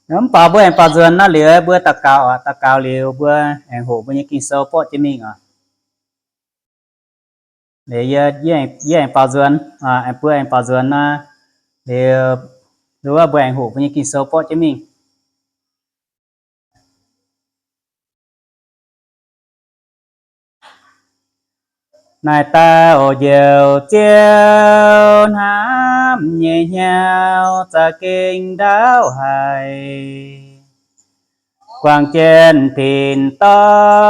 Mv baac mbuo aengx baaux nzuonx nor, liuz mbuo daux gaux oc. Daux gaux liuz mbuo aengx hoqc mbuo nyei Ging-Sou borqv jienv mingh oc. Liuz yie aengx baaux nzuonx, mbuo aengx baaux nzuonx nor, liuz wuov mbuo aengx hoqc mbuo nyei Ging-Sou borqv jienv mingh. Naaic dauh Njoux Ziouv hnamv nyei hnyouv za'gengh ndaauv haic, guangc jienv tin-dorngh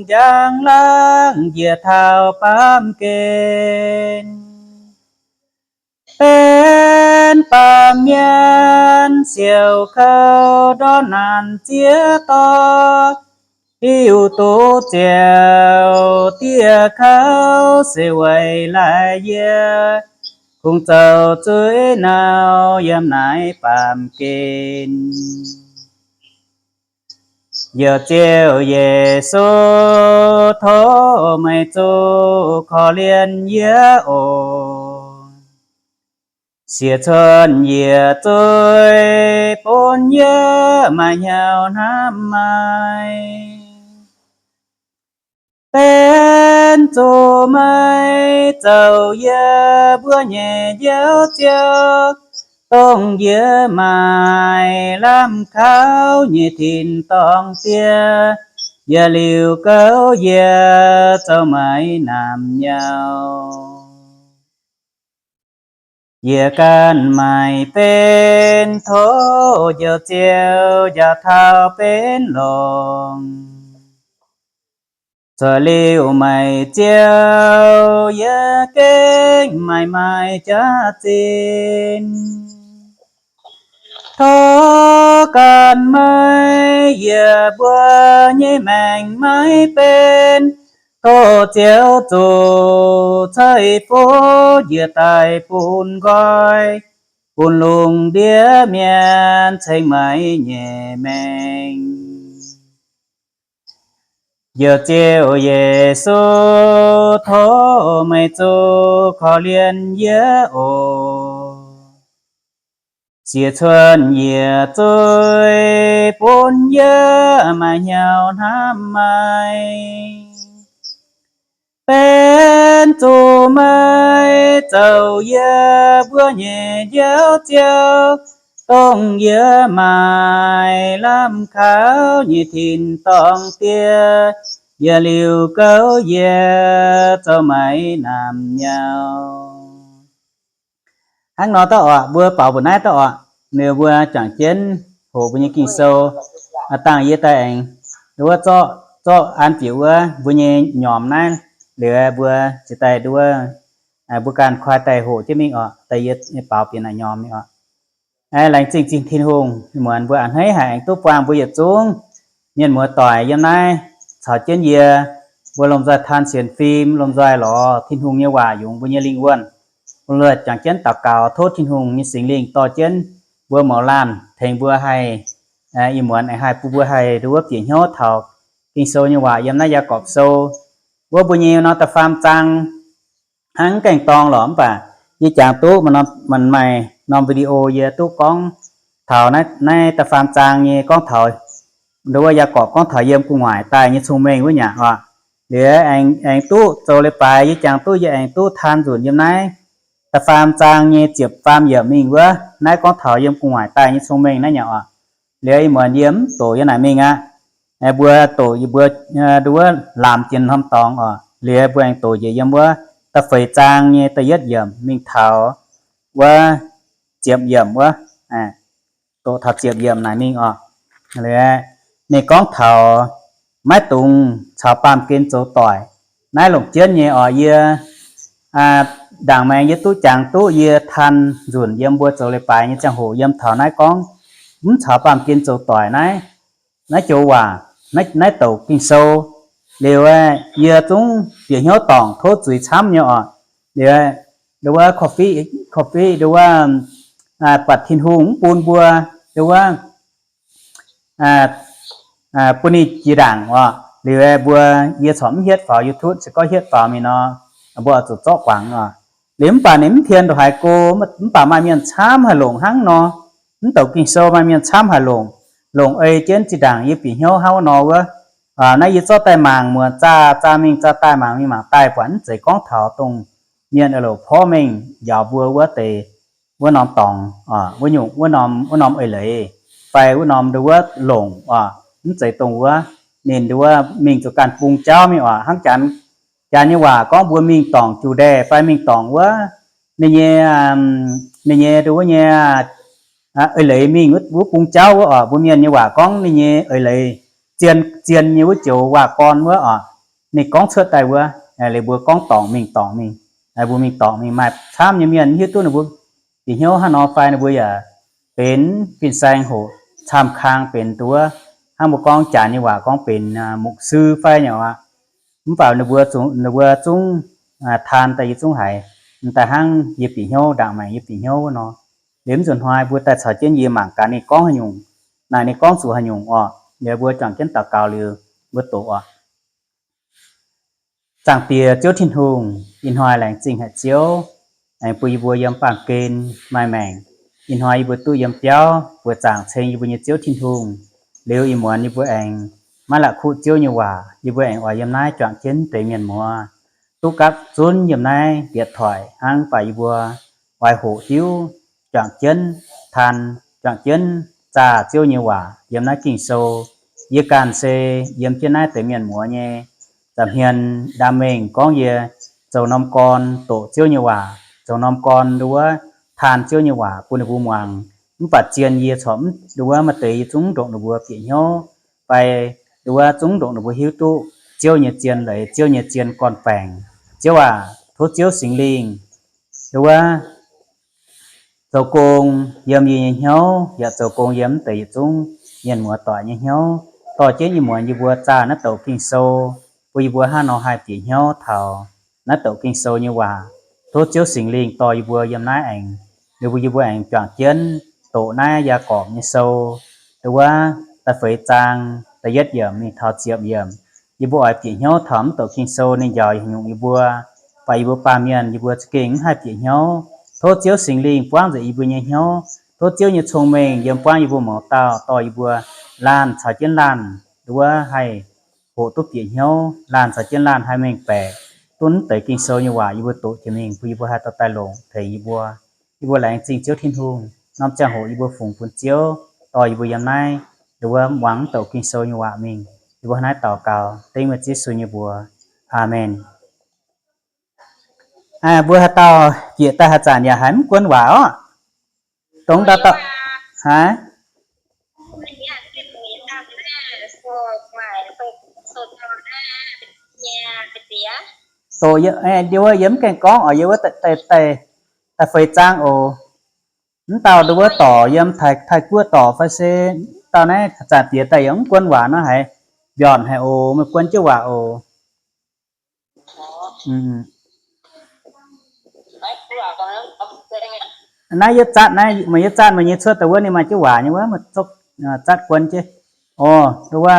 njang laangc njiec taux baamh gen. Benx baamh mienh siouc kouv ndortv naanc ziex dorngx, hiuv duqv Ziouv dieh kouv se weic laaix yie kungx zoux zuiz nauc yiem naaiv baamh gen. Njoux Ziouv Yesu, tov meih zuqc korv-lienh yie oc. Siec cuotv yie zuiz, bun yie maaih hnyouv hnamv meih. Benx zuqc meih zoux yie mbuo nyei Njoux Ziouv, dongh yie maaih lamh kaux nyei tin-dorngh diev. Yie liuz gouv yie zoux meih naamh nyouz. Yie ganh maaih benx, tov Njoux Ziouv njaaux taux benx longx. Zueiz liuz meih Ziouv, yie gengh maiv maaih jaax-zinh. Tov ganh meih yie mbuo nyei maengc maiv benx. Tov Ziouv zuqc ceix fuqv njiec daaih bun nqoi, bun lungh ndiev mienh ceng meih nyei maengc. Njoux Ziouv Yesu, tov meih zuqc korv-lienh yie oc. Siec cuotv yie zuiz, bun yie maaih hnyouv hnamv meih. Benx zuqc meih zoux yie mbuo nyei Njoux Ziouv, dongh yie maaih lamh kaux nyei tin-dorngh diev. Yie liuz gouv yie zoux meih naamh nyouz. Hnangv nor daaih oc, mbuo baaux mbuo naaiv daaih oc. Liuz mbuo juangc jienv hoqc mbuo nyei Ging-Sou. Aa, dangh yie daaih aengx, wuov zorqv, zorqv an bieqc wuov mbuo nyei nyormx naaiv, liuz mbuo ziouc daaih nduov, mbuo ganh koi daaih hoqc jienv mingh oc. Daaih yie baaux bieqc naaic nyormx mingh oc. Laengz zingh Tin-Hungh, muonz mbuo a'hneiv haic aengx duqv buangh mbuo yietc zungv mienh muoz-doic yiem naaiv caux jienv yie, mbuo lomh nzoih taan sienx fim, lomh nzoih lorz Tin-Hungh nyei waac yungz mbuo nyei lingh wuonh. Mbuo lomh nzoih juangc jienv daux gaux tov Tin-Hungh nyei Singx Lingh dorh jienv mbuo mouz laanh tengx mbuo haih, ih muonz aengx haih bun mbuo haih nduov bieqc hnyouv taux Ging-Sou nyei waac yiem naaiv Yaagorpc Sou. Wuov mbuo nyei norm da'faam zaang hnangv gaengh dorng lorqc, mv baac yie jangx duqv maaih norm video yie duqv gorngv taux naaiv da'faam zaang nyei gorngv taux nduov Yaagorpc gorngv taux yiem gu'nguaaic daaih nyei cong-mengh wuov nyungc oc. Liuz aengx duqv zoux leiz-baaix yie jangx duqv, yie aengx duqv taan nzunc yiem naaiv da'faam zaang nyei ziepc faam yiemc mingh wuov, naaiv gorngv taux yiem gu'nguaaic daaih nyei cong-mengh naaiv nyungc oc. Liuz ih muonz yie mv doqc yiem naaic mingh aqv. Mbuo doqc yie mbuo nduov laamx jiex norm dorngx oc. Liuz mbuo aengx doqc njiec yiem wuov da'feix zaang nyei da'yietv yiemc mingh taux wuov ziepc yiemc wuov, doqc taux ziepc yiemc naaic mingh oc. Liuz ninh gorngv taux maiv dungx caux baamh gen zoux doic. Naaiv longc jienv nyei oc. Yie ndaangc maengx yie duqv jangx duqv yie taan nzunc yiem mbuo zoux leiz-baaix nyei ziangh hoc yiem taux naaiv gorngv mv caux baamh gen zoux doic naaiv, naaiv joux waac, naaiv douc Ging-Sou. Liuz yie zungv bieqc hnyouv dorngc tov zuiz camv nyei oc. Liuz nduov korv-fiqv, korv-fiqv nduov buatc Tin-Hungh mv bun mbuo nduov bun ninh jiex ndaangc oc. Liuz mbuo, yie corc mv hietv faaux YouTube, se gorngv hietv faaux mingh nor, mbuo oix zuqc zorqv guangc oc. Liuz mv baac ninh mv pien ndongc haaix go, mv baac maaih mienh camv haaix longc hnangv nor. Mv douc Ging-Sou maaih mienh camv haaix longc, longc ei jienv zinh ndaangc yie bieqc hnyouv hnangv wuov nor wuov. Naaiv yie zorqv daaih mangc muonz zaah zaah mingh zaah daaih mangc mingh mangc daaih buatc mv zeiz gorngv taux dongh mienh louc porv mengh njaaux mbuo wuov deix wuov norm dorngx, wuov nyungc, wuov norm eix leiz, fai wuov norm nduov wuov longc oc, mv zeiz dongh wuov. Ninh nduov wuov mingh zuqc ganh bung jauv mingh oc. Hnangv janx, janx nyei waac gorngv mbuo mingh dorngc juc ndaeh fai mingh dorngc wuov, ninh nyei, ninh nyei nduov wuov nyei eix leiz mingh wuov bung jauv wuov oc. Mbuo mienh nyei waac gorngv ninh nyei eix leiz zien, zien nyei wuov joux waac-gorn wuov oc. Ninh gorngv cuotv daaih wuov, liuz mbuo gorngv dorngc mingh dorngc mingh, mbuo mingh dorngc mingh. Maaih camv nyei mienh mv hiuv duqv ninh mbuo bieqc hnyouv hnangv nor fai ninh mbuo yaac benx fin-saeng hoqc camv kang benx nduov, hnangv mbuo gorngv janx nyei waac gorngv benx mục sư fai nyei oc. Mv baac ninh mbuo, ninh mbuo zungv taan daaih yie zungv haiz, daaih hnangv yie bieqc hnyouv, ndaangc maengc yie bieqc hnyouv wuov nor. Liuz mv zuqc hnoi mbuo daaih caux jienv yie mangc gaax ninh gorngv haaix nyungc, naaic ninh gorngv zuqc haaix nyungc oc. Liuz mbuo juangc jienv daux gaux liuz mbuo doqc oc. Zaangc Diex Ziouv Tin-Hungh, ih hnoi laengz zingh haic Ziouv, aengx bun yie mbuo yiem baamh gen maaih maengc. Ih hnoi yie mbuo duqv yiem biauv buoqc zaangc ceng yie mbuo nyei Ziouv Tin-Hungh. Liuz ih muonz yie mbuo aengx maiv la'kuqv Ziouv nyei waac, yie mbuo aengx oix yiem naaiv juangc jienv deix mienh muoz, duqv gapv zunv yiem naaiv điện thoại hnangv, baac yie mbuo oix hoqc diuv juangc jienv taan, juangc jienv zaah Ziouv nyei waac yiem naaiv Ging-Sou. Yie ganh se yiem jienv naaiv deix mienh muoz nyei nza'hmien ndaam mengh gorngv yie zoux norm gorn doqc Ziouv nyei waac, zoux norm gorn nduov taan Ziouv nyei waac bun ninh mbuo muangx. Mv baac zien yie corc mv, nduov maaih deix yie zungv ndongc ninh mbuo bieqc hnyouv, fai nduov zungv ndongc ninh mbuo hiuv duqv Ziouv nyei zien leiz, Ziouv nyei zien gorn-baengc. Ziouv aac, tov Ziouv Singx Lingh nduov zoux gong yiem yie nyei hnyouv, yaac zoux gong yiem mv deix yietc zungv mienh muoz doic nyei hnyouv, dorh jienv ih muonz yie mbuo zaah naaiv douc Ging-Sou, bun yie mbuo hnangv nor haih bieqc hnyouv taux naaiv douc Ging-Sou nyei waac. Tov Ziouv Singx Lingh dorh yie mbuo yiem naaiv aengx, liuz bun yie mbuo aengx juangc jienv doqc naaiv Yaagorpc nyei sou, nduov da'feix zaang da'yietv yiemc mingh taux ziepc yiemc. Yie mbuo oix bieqc hnyouv taux mv douc Ging-Sou ninh njaaux haaix nyungc yie mbuo, baac yie mbuo baamh mienh yie mbuo za'gengh mv haih bieqc hnyouv. Tov Ziouv Singx Lingh buangv nzengc yie mbuo nyei hnyouv. Tov Ziouv nyei cong-mengh yiem buangv yie mbuo mouz dauh, dorh yie mbuo laanh caux jienv laanh nduov haih hoqc duqv bieqc hnyouv, laanh caux jienv laanh haih mengh baeqc duqv mv deix Ging-Sou nyei waac yie mbuo doqc jiex mingh bun yie mbuo haih dorh daaih longc tengx yie mbuo. Yie mbuo laengz zingh Ziouv Tin-Hungh, norm ziangh hoc yie mbuo fungx bun Ziouv dorh yie mbuo yiem naaiv nduov muangx mv douc Ging-Sou nyei waac mingh. Yie mbuo hnangv naaiv daux gaux dengv meih Yesu nyei mbuox. Aamen. Mbuo haaix dauh bieqc daaih haaix zanc yaac haiz mv guon waac orqc? Dongh dauh dauh haiz doqc yie, yie wuov yie mv gaengh gorngv oc, yie wuov da'feix zaang oc. Mv dauh nduov wuov dorc yiem Taiv-Guoqv dorc fai se dauh naaiv zanc bieqc daaih yaac mv guon waac nor haiz mbiornc haic oc, meih guon jienv waac oc. Naaiv yie zatv naaiv, meih yie zatv meih nyei cuotv daaih wuov ninh maaih jienv waac nyei wuov, meih zorqv zatv guon jienv. Oc, nduov wuov,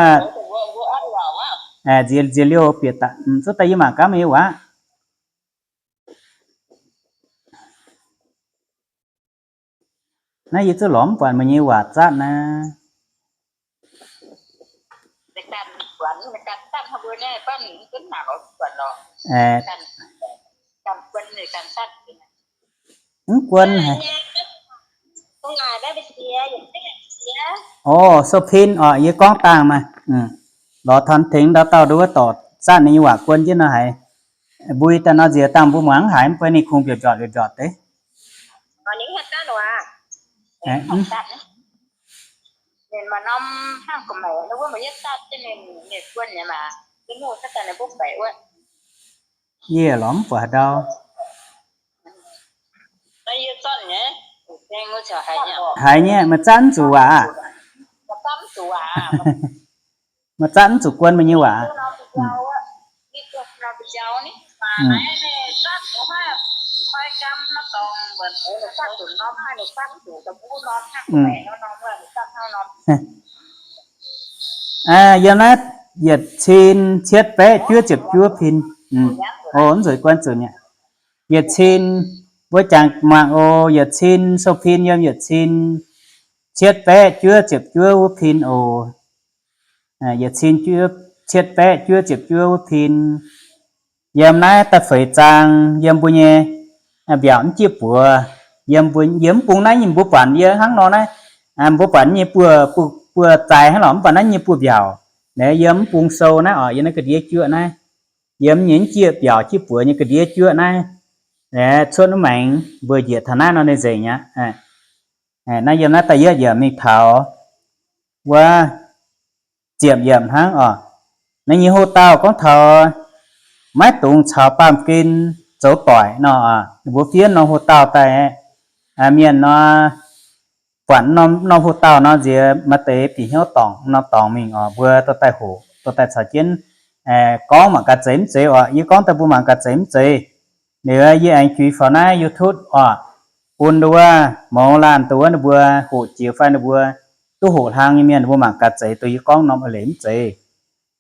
nziex, nziex liouh bieqc daaih, cuotv daaih yie mangc gaax meih nyei waac. Naaiv yie zungv lorz mv buatc meih nyei waac zatv naaiv. Mv guon haic. Oc, sou pin oc, yie gorngv dangh maaih lorz taux tengx ndau dauh nduov wuov dorc zatv ninh nyei waac guon jienv nor haiz mbui daaih nor nziex dangh mbuo muangx mv haiz mv bei ninh kungx mbiortc mbiortc mbiortc deix. Yie lorz mv buatc haaix ndau. Haiz nyei, meih zatv mv zuqc waac aqv. Meih zatv mv zuqc guon meih nyei waac aqv. Yiem naaiv yietc cin cietv baeqv juov ziepc juov pin. Oc, mv zuqc guon zuqc mi'aqv. yietc cin, mbuo jangx mangc oc, yietc cin sou pin yiem yietc cin cietv baeqv juov ziepc juov wuov pin oc. Yietc cin cietv baeqv juov ziepc juov wuov pin. Yiem naaiv da'feix zaang yiem mbuo nyei mbiaauc mv jieqv buoz. Yiem mbuo, yiem mv bung naaiv nyei mbuo buatc yie hnangv nor naaiv, mbuo buatc nyei buoz, buoz zaaix hnangv lorqc, mv baac naaiv nyei buoz mbiaauc. Naaiv yiem mv bung sou naaiv oc, yiem naaiv ga'ndiev juoqv naaiv, yiem nyei mv jieqv mbiaauc jieqv buoz nyei ga'ndiev juoqv naaiv, cuotv wuov maengx mbuo njiec taux naaiv nor ninh nzengc aqv. Naaiv yiem naaiv da'yietv yiemc mingh taux wuov ziepc yiemc hnangv oc. Naaiv nyei hoc-dauh gorngv taux maiv dungx caux baamh gen zoux doic nor, ninh mbuo fiev norm hoc-dauh daaih, mienh nor buatc norm hoc-dauh nor nziex maaih deix bieqc hnyouv dorngc norm dorngx mingh oc, mbuo dorh daaih hoqc, dorh daaih caux jienv gorngv mangc gaax zeiz mv zeiz oc. Yie gorngv daaih mbuo mangc gaax zeiz mv zeiz. Liuz yie aengx juix faaux naaiv YouTube oc, bun nduov mouz laanh nduov ninh mbuo hoqc jiex fai ninh mbuo duqv hoqc hlang nyei mienh ninh mbuo mangc gaax zeiz dongh yie gorngv norm eix leiz mv zeiz.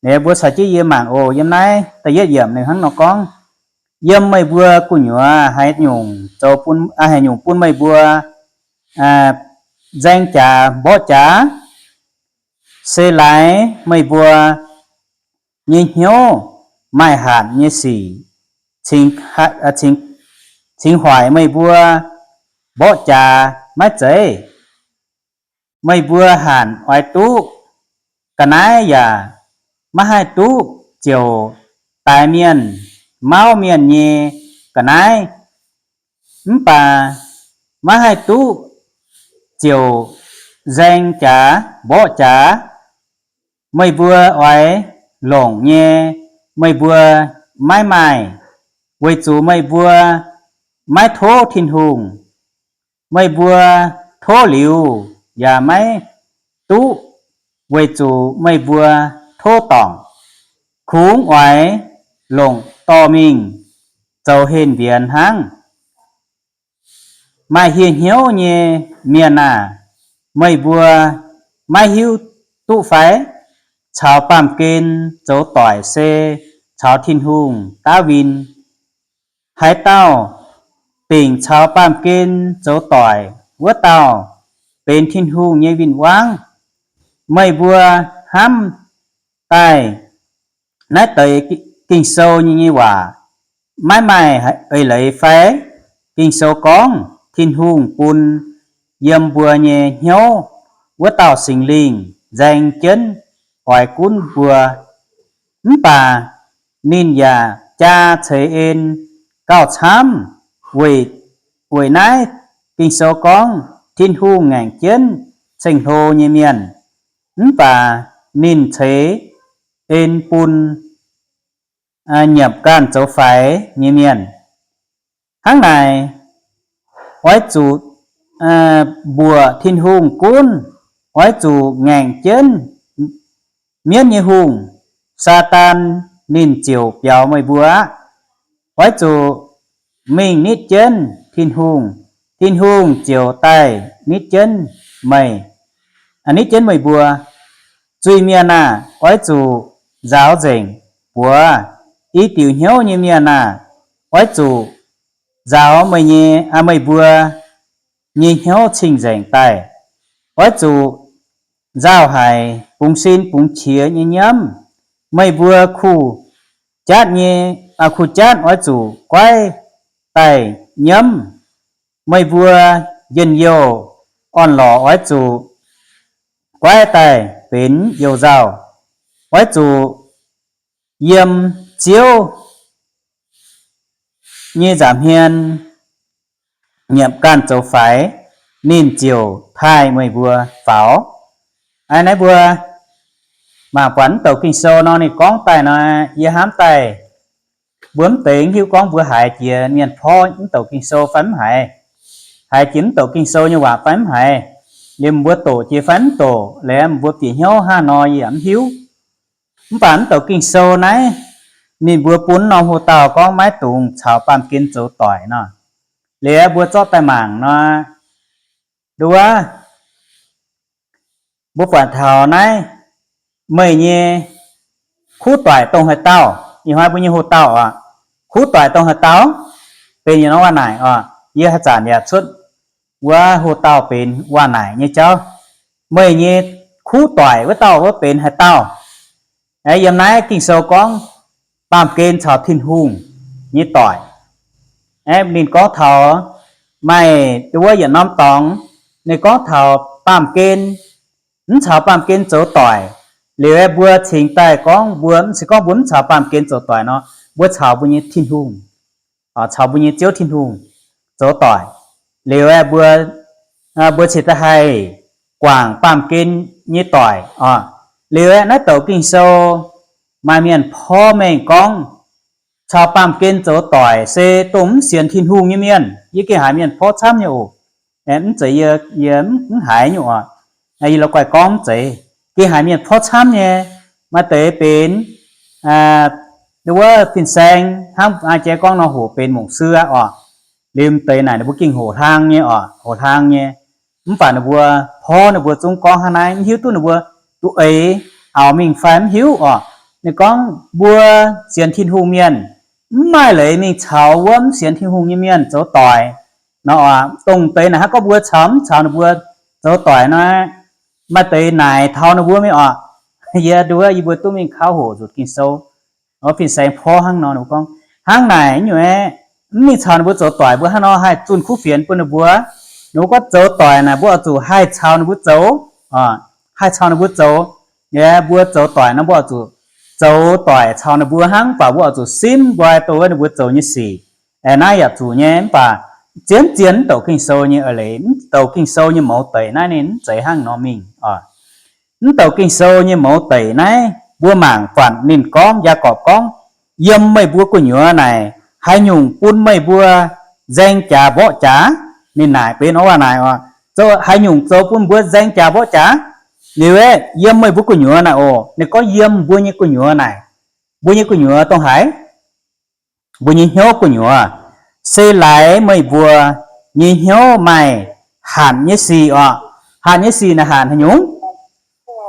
Liuz mbuo caux jienv yie mangc oc. Yiem naaiv da'yietv yiemc ninh hnangv nor gorngv, yiem meih mbuo gu'nyuoz haaix nyungc zoux bun, haaix nyungc bun meih mbuo nzaeng jaax mborqv jaax, se laaix meih mbuo nyei hnyouv maaih hatc nyei sic cingx hoic meih mbuo mborqv jaax maiv zeiz? Meih mbuo hanc oix duqv ga'naaiv yaac maiv haih duqv ziouc daix mienh, mauv mienh nyei ga'naaiv. Mv baac maiv haih duqv ziouc nzaeng jaax mborqv jaax. Meih mbuo oix longc nyei, meih mbuo maiv maaih, weic zuqc meih mbuo maiv tov Tin-Hungh. Meih mbuo tov liuz yaac maiv duqv, weic zuqc meih mbuo tov dorngc. Kungx oix longc dorh mingh zoux henh mbienx hnangv. Maaih hieh hnyouv nyei mienh aah! Meih mbuo maiv hiuv duqv fai? Caux baamh gen zoux doic se caux Tin-Hungh daav win. Haaix dauh dingc caux baamh gen zoux doic, wuov dauh benx Tin-Hungh nyei win-wangv. Meih mbuo hnamv daaih naaiv deix Ging-Sou nyei waac maiv maaih eix leiz fai? Ging-Sou gorngv, Tin-Hungh bun yiem mbuo nyei hnyouv wuov dauh Singx Lingh nzaeng jienv oix gunv mbuo. Mv baac ninh yaac jaa ceix en gauh camv. Weic, weic naaiv Ging-Sou gorngv, Tin-Hungh ngaengc jienv ceng-hlo nyei mienh, mv baac ninh ceix en bun nyiemc ganh zoux faix nyei mienh. Hnangv naaic, oix zuqc mbuoqc Tin-Hungh gunv, oix zuqc ngaengc jienv mienv nyei hungh, Saadaan, ninh ziouc biaux meih mbuo aqv. Oix zuqc mingh nitv jienv Tin-Hungh, Tin-Hungh ziouc daaih nitv jienv meih, nitv jienv meih mbuo. Zuiz-mienh aah! Oix zuqc nzaaux nzengc buoz. I diuc hnyouv nyei mienh aah! Oix zuqc nzaaux meih nyei, meih mbuo nyei hnyouv cing-nzengc daaih. Oix zuqc nzauh haic bungx sin bungx qiex nyei nyiemv. Meih mbuo kuh jatv nyei, kuh jatv oix zuqc goiv daaih nyiemv. Meih mbuo njien-youh orn-lorqc oix zuqc goiv daaih benx you-nzauh. Oix zuqc yiem Ziouv nyei nza'hmien nyiemc ganh zoux faix, ninh ziouc taaih meih mbuo faaux. Aa, naaiv mbuo mangc buatc mv douc Ging-Sou nor, ninh gorngv daaih nor, yie hnamv daaih mbuo mv deix hiuv gorngv mbuo haiz jiex mienh porv mv douc Ging-Sou fai mv haiz, haiz jiex mv douc Ging-Sou nyei waac fai mv haiz, liemh mbuo doqc jiex fai mv doqc, liemh mbuo bieqc hnyouv hnangv nor yie yaac mv hiuv. Mv baac mv douc Ging-Sou naaiv, ninh mbuo bun norm hoc-dauh gorngv maiv dungx caux baamh gen zoux doic nor. Liuz mbuo zorqv daaih mangc nor, nduov, mbuo buatc taux naaiv, meih nyei kuv doic dongh haaix dauh? Ih hnoi mbuo nyei hoc-dauh oc, kuv doic dongh haaix dauh? benx yietc norm waac-naaic oc. Yie haaix zanc yaac cuotv wuov hoc-dauh benx waac-naaic nyei jauv. Meih nyei kuv doic wuov dauh wuov benx haaix dauh? Aeqv, yiem naaiv Ging-Sou gorngv baamh gen caux Tin-Hungh nyei doic. Aeqv, ninh gorngv taux maaih wuov yietc norm dorngx, ninh gorngv taux baamh gen, mv caux baamh gen zoux doic. Liuz aeqv, mbuo cingx daaih gorngv mbuo, se gorngv mbuo mv caux baamh gen zoux doic nor, mbuo caux mbuo nyei Tin-Hungh, caux mbuo nyei Ziouv Tin-Hungh zoux doic. Liuz aeqv, mbuo, mbuo cingx daaih haih guangc baamh gen nyei doic oc. Liuz aeqv, naaiv douc Ging-Sou maaih mienh porv mengh gorngv caux baamh gen zoux doic se dongh mv sienx Tin-Hungh nyei mienh. Yie gengh haiz mienh porv camv nyei oc. Mv zeiz yie, yie mv haiz nyungc oc. Yie la'guaih gorngv mv zeiz. Gengh haiz mienh porv camv nyei. Maaih deix benx wuov fin-saeng hnangv jai gorngv nor hoc benx mungc sue oc. Liuz deix naaic ninh mbuo gengh hoc hlang nyei oc, hoc hlang nyei. Mv baac ninh mbuo porv ninh mbuo zungv gorngv hnangv naaiv, mv hiuv duqv ninh mbuo duqv eix auv mingh fai mv hiuv oc. Ninh gorngv mbuo sienx Tin-Hungh mienh mv maaih leiz mingh caux wuov mv sienx Tin-Hungh nyei mienh zoux doic nor oc. Dongh deix naaic hnangv gorngv mbuo caux mv caux ninh mbuo zoux doic nor, maaih deix naaic taux ninh mbuo mingh oc. Yie nduov yie mbuo duqv mingh kauv hoc nzutc Ging-Sou, fin-saeng porv hnangv nor ninh mbuo gorngv, hnangv naaic nyungc aeqv, mv mingh caux ninh mbuo zoux doic, mbuo hnangv nor haih zunh kuv fienx bun ninh mbuo. Ninh mbuo gorngv zoux doic naaic mbuo oix zuqc haih caux ninh mbuo zoux, haih caux ninh mbuo zoux. Mbuo zoux doic nor mbuo oix zuqc zoux doic caux ninh mbuo hnangv, mv baac mbuo oix zuqc simv nqoi dongh wuov ninh mbuo zoux nyei sic. Aeqv, naaiv yaac zuqc nyei, mv baac zien-zien mv douc Ging-Sou nyei eix leiz, mv douc Ging-Sou nyei mouz deic naaiv ninh mv zeiz hnangv nor mingh oc. Mv douc Ging-Sou nyei mouz deic naaiv mbuo mangc buatc ninh gorngv, Yaagorpc gorngv, yiem meih mbuo gu'nyuoz naaic haaix nyungc bun meih mbuo nzaeng jaax mborqv jaax? Ninh naaic benx norm waac naaic oc, zoux haaix nyungc zoux bun mbuo nzaeng jaax mborqv jaax? Liuz aeqv, yiem meih mbuo gu'nyuoz naaic oc, ninh gorngv yiem mbuo nyei gu'nyuoz naaic. Mbuo nyei gu'nyuoz dongh haaix? Mbuo nyei hnyouv gu'nyuoz. Se laaix meih mbuo nyei hnyouv maaih hanc nyei sic oc. Hanc nyei sic naaic hanc haaix nyungc?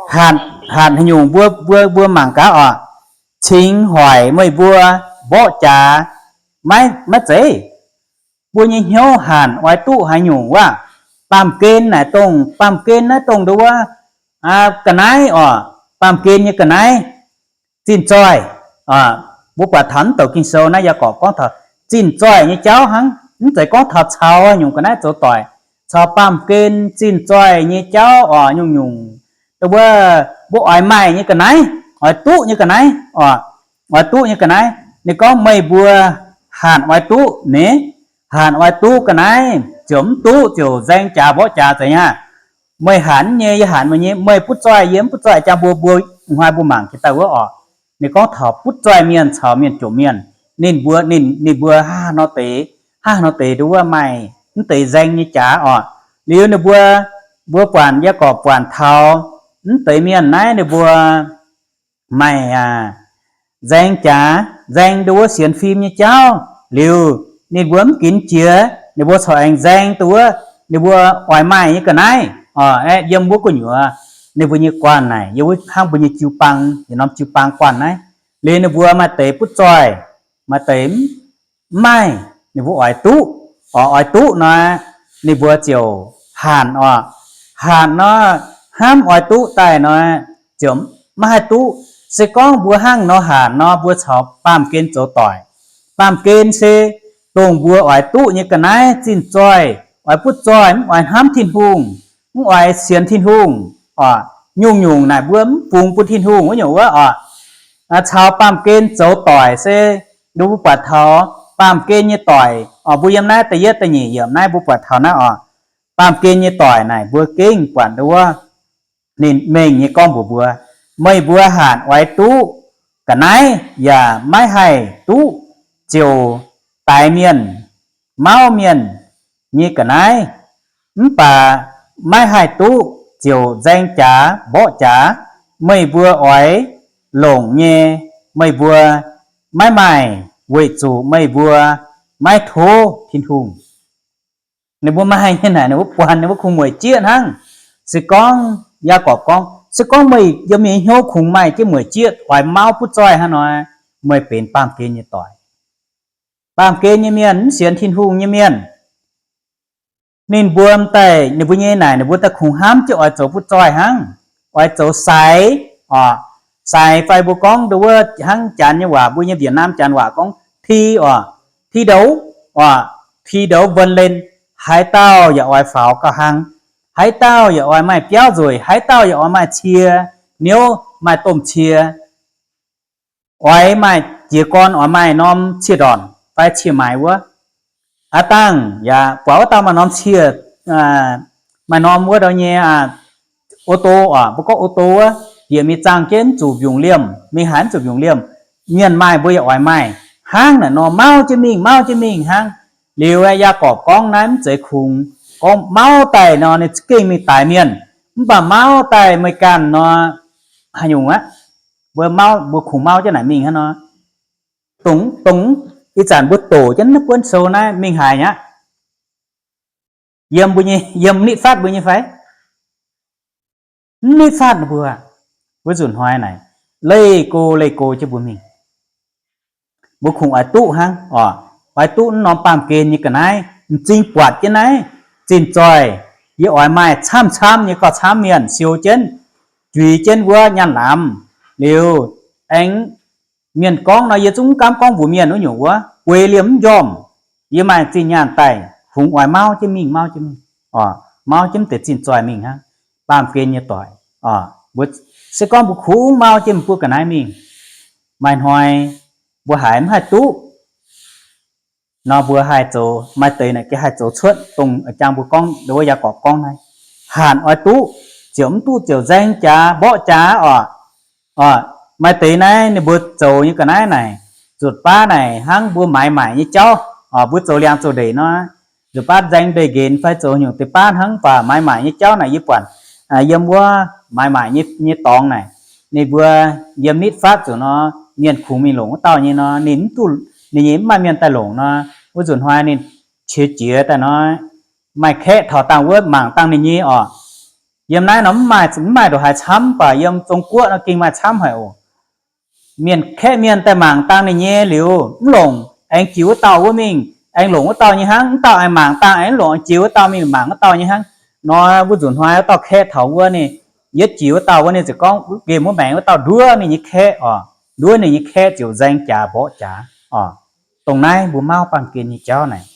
Hanc, hanc haaix nyungc mbuo, mbuo, mbuo mangc gaax oc. Cingx hoic meih mbuo mborqv jaax maiv, maiv zeiz. Mbuo nyei hnyouv hanc oix duqv haaix nyungc wuov? Baamh gen naaic dongh, baamh gen naaiv dongh nduov wuov ga'naaiv oc. Baamh gen nyei ga'naaiv zinh zoih. Mbuo buatc taux mv douc Ging-Sou naaiv Yaagorpc gorngv taux zinh zoih nyei jauv hnangv, mv zeiz gorngv taux caux haaix nyungc ga'naaiv zoux doic. Caux baamh gen zinh zoih nyei jauv oc, nyungc-nyungc, wuov, mbuo oix maaih nyei ga'naaiv, oix duqv nyei ga'naaiv oc, oix duqv nyei ga'naaiv. Ninh gorngv meih mbuo hanc oix duqv ni, hanc oix duqv ga'naaiv, ziouc mv duqv ziouc nzaeng jaax mborqv jaax zeiz nyei. Meih hanc nyei, yie hanc meih nyei, meih butv zoih, yie mv butv zoih, jang mbuo, mbuo hnoi mbuo mangc jiex daaih wuov oc. Ninh gorngv taux butv zoih mienh caux mienh jomc mienh, ninh mbuo, ninh, ninh mbuo hnangv haaix nor deix, hnangv haaix nor deix nduov wuov maaih mv deix nzaeng nyei jaax oc. Liuz ninh mbuo, mbuo buatc, Yaagorpc buatc taux mv deix mienh naaiv ninh mbuo maaih nzaeng jaax, nzaeng nduov wuov sienx fim nyei jauv. Liuz ninh mbuo mv ginx jiex, ninh mbuo corc aengx nzaeng nduov wuov ninh mbuo oix maaih nyei ga'naaiv oc. Aeqv, yiem wuov gu'nyuoz ninh mbuo nyei guanh naaic, yiem wuov hnangv mbuo nyei jiu-baang, yietc norm jiu-baang guanh naaiv. Liuz ninh mbuo maaih deix butv zoih, maaih deix mv maaih, ninh mbuo oix duqv, oix, oix duqv nor, ninh mbuo ziouc hanc oc. Hanc nor, hnamv oix duqv daaih nor, ziouc maiv haih duqv. Se gorngv mbuo hnangv nor hanc nor, mbuo caux baamh gen zoux doic. Baamh gen se dongh mbuo oix duqv nyei ga'naaiv, zinh zoih, oix butv zoih, mv oix hnamv Tin-Hungh, mv oix sienx Tin-Hungh oc. Nyungc-nyungc naaic mbuo mv bungx bun Tin-Hungh wuov nyungc wuov oc. Caux baamh gen zoux doic se, nduov mbuo buatc taux baamh gen nyei doic oc. Mbuo yiem naaiv da'yietv da'nyeic yiemc naaiv mbuo buatc taux naaiv oc. Baamh gen nyei doic naaic mbuo gengh buatc nduov wuov ninh mengh nyei gorngv mbuox mbuo, meih mbuo hanc oix duqv ga'naaiv yaac maiv haih duqv ziouc daix mienh, mauv mienh nyei ga'naaiv, mv baac maiv haih duqv ziouc nzaeng jaax mborqv jaax. Meih mbuo oix longc nyei, meih mbuo maiv maaih, weic zuqc meih mbuo maiv tov Tin-Hungh. Ninh mbuo maaih nyei naaic, ninh mbuo buanc, ninh mbuo kungx mueic jieqv hnangv. Se gorngv, Yaagorpc gorngv, se gorngv meih yiem meih nyei hnyouv kungx maaih jienv mueic jieqv, oix mauv butv zoih hnangv nor, meih benx baamh gen nyei doic. Baamh gen nyei mienh, mv sienx Tin-Hungh nyei mienh, ninh mbuo daaih, ninh mbuo nyei naaic, ninh mbuo daaih kungx hnamv jienv oix zoux butv zoih hnangv, oix zoux sai, oc, sai fai mbuo gorngv nduov wuov hnangv Janx nyei waac, mbuo nyei Việt Nam Janx waac gorngv thi, oc, thi đấu, oc, thi đấu vươn lên, haaix dauh yaac oix faaux gauh hlang, haaix dauh yaac oix maaih biauv nzueic, haaix dauh yaac oix maaih cie niouv, maaih domh cie, oix maaih jiez gorn, oix maaih norm cie-ndornc fai cie-maix wuov. Aav dangh yaac buatc wuov dauh maaih norm cie, maaih norm wuov dauh nyei ô tô, oc, mbuo gorngv ô tô wuov, bieqc mingh zaangh jienv mv zuqc mbiungc liemh, mingh haaix mv zuqc mbiungc liemh. Mienh maaih mbuo yaac oix maaih hnangv naaic nor, mauv jienv mingh, mauv jienv mingh hnangv. Liuz Yaagorpc gorngv naaiv mv zeiz kungx gorngv mauv daaih nor ninh za'gengh mingh daix mienh, mv baac mauv daaih meih ganh nor, haaix nyungc aqv, mbuo mauv, mbuo kungx mauv jienv naaic mingh hnangv nor. Dongh, dongh ih zanc mbuo doqc jienv naaiv buonv sou naaiv mingh haaix nyaqv? Yiem mbuo nyei, yiem nitv fatv mbuo nyei fai? Mv nitv fatv mbuo. Wuov nzunc hnoi naaic, leih go leih go jienv mbuo mingh. Mbuo kungx oix duqv hnangv, oc, oix duqv naaiv norm baamh gen nyei ga'naaiv, m'zing buatc jienv naaiv zinh zoih, yie oix maaih camv-camv nyei gauh camv mienh siou jienv, juix jienv wuov nyaanh lamz. Liuz aengx mienh gorngv nor, yie zungv mv gaamv gorngv mbuox mienh wuov nyungc wuov, bueix liemh mv njormh. Yie maaih zinh nyaanh daaih, kungx oix mauv jienv mingh, mauv jienv mingh, oc, mauv jienv deix zinh zoih mingh hnangv. Baamh gen nyei doic, oc, mbuo se gorngv mbuo kungx mauv jienv mbuo ga'naaiv mingh, maaih hnoi mbuo haiz mv haih duqv nor, mbuo haih zoux, maaih deix naaic gengh haih zoux cuotv dongh jang mbuo gorngv, wuov Yaagorpc gorngv naaiv, hanc oix duqv, ziouc mv duqv ziouc nzaeng jaax mborqv jaax, oc. Oc, maaih deix naaiv ninh mbuo zoux nyei ga'naaiv naaic, nzutc baav naaic hnangv mbuo maaiz maaic nyei jauv, oc, mbuo zoux liangx zoux ndeic nor, nzutc baav nzaeng ndeic-nqenx fai zoux nyungc deix baav hnangv, mv baac maaiz maaic nyei jauv naaic yie buatc, yiem wuov maaiz maaic nyei, nyei dorngx naaic, ninh mbuo yiem nitv fatv zuqc nor, mienh kungx mingh longc wuov dauh nyei nor, ninh mv duqv, ninh nyei mv maaih mienh daaih longc nor, wuov nzunc hnoi ninh qiex jiez daaih nor, maaih kaeqv taux dangh wuov mangc dangh ninh nyei, oc. Yiem naaiv nor mv maaih, mv maaih ndongc haaix camv, mv baac yiem Zong Guoqv nor gengh maaih camv haic oc. Mienh kaeqv mienh daaih mangc dangh ninh nyei liuz mv longc, aengx jiex wuov dauh wuov mingh, aengx longc wuov dauh nyei hnangv. Wuov dauh aengx mangc dangh aengx mv longc, jiex wuov dauh mingh mangc wuov dauh nyei hnangv. Nor wuov nzunc hnoi wuov dauh kaeqv taux wuov ninh, yietv jiex wuov dauh wuov ninh ziouc gorngv, nqemh wuov maengx wuov dauh nduov ninh nyei kaeqv, oc, nduov ninh nyei kaeqv ziouc nzaeng jaax mborqv jaax, oc. Dongh naaiv mbuo mauv baamh gen nyei jauv naaic,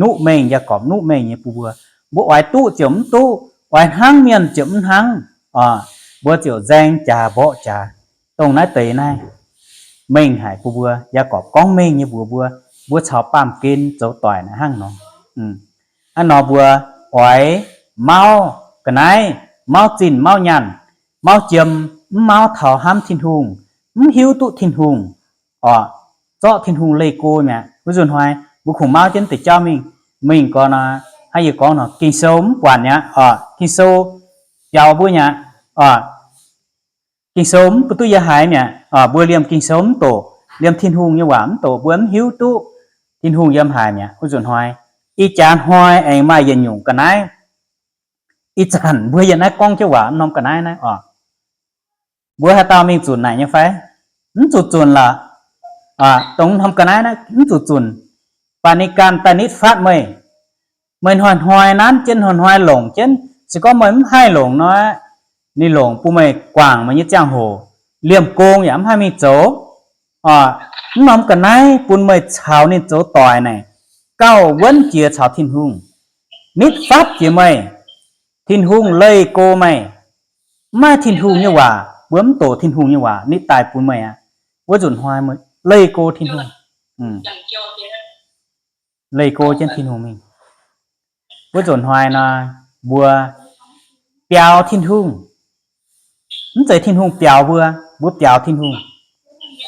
nuqv mengh, Yaagorpc nuqv mengh nyei bun mbuo. Mbuo oix duqv ziouc mv duqv, oix hnangv mienh ziouc mv hnangv, oc, mbuo ziouc nzaeng jaax mborqv jaax. Dongh naaiv deix naaiv mengh haic bun mbuo. Yaagorpc gorngv mengh nyei mbuox mbuo, mbuo caux baamh gen zoux doic naaic hnangv nor. Hnangv nor mbuo oix mauv ga'naaiv, mauv zinh mauv nyaanh, mauv jiem, mv mauv taux hnamv Tin-Hungh, mv hiuv duqv Tin-Hungh, oc, zorqv Tin-Hungh leih go mi'aqv. Wuov nzunc hnoi mbuo kungx mauv jienv deix jauv mingh, mingh gorn nor, hnangv yie gorngv nor, Ging-Sou mv buatc mi'aqv, oc, Ging-Sou biaux mbuo mi'aqv, oc, Ging-Sou mv bun duqv yie haiz mi'aqv, oc, mbuo liemh Ging-Sou mv doqc, liemh Tin-Hungh nyei waac mv doqc, mbuo mv hiuv duqv Tin-Hungh yiem haaix mi'aqv. Wuov nzunc hnoi, ih jaax hnoi aengx maaih yietc nyungc ga'naaiv. Ih zanc mbuo yiem naaiv gorngv jienv waac mv norm ga'naaiv naaiv, oc, mbuo haaix dauh mingh zunc naaic nyei fai? Mv zuqc zunc lorqc. Dongh norm ga'naaiv naaiv mv zuqc zunc. Baac ninh ganh daaih nitv fatv meih. Meih hnoi-hnoi nanv jienv, hnoi-hnoi longc jienv. Se gorngv meih mv haih longc nor, ninh longc bun meih guangc meih nyei ziangh hoc, liemh gong yaac mv haih mingh zoux. Mv norm ga'naaiv bun meih caux ninh zoux doic naaic, gauh wuonv jiex caux Tin-Hungh, nitv fatv jiex meih. Tin-Hungh leih go meih. Mv maaih Tin-Hungh nyei waac, mbuo mv doqc Tin-Hungh nyei waac nitv daaih bun meih aqv. Wuov nzunc hnoi leih go Tin-Hungh, leih go jienv Tin-Hungh mingh. Wuov nzunc hnoi nor, mbuo biaux Tin-Hungh. Mv zeiz Tin-Hungh biaux mbuo, mbuo biaux Tin-Hungh.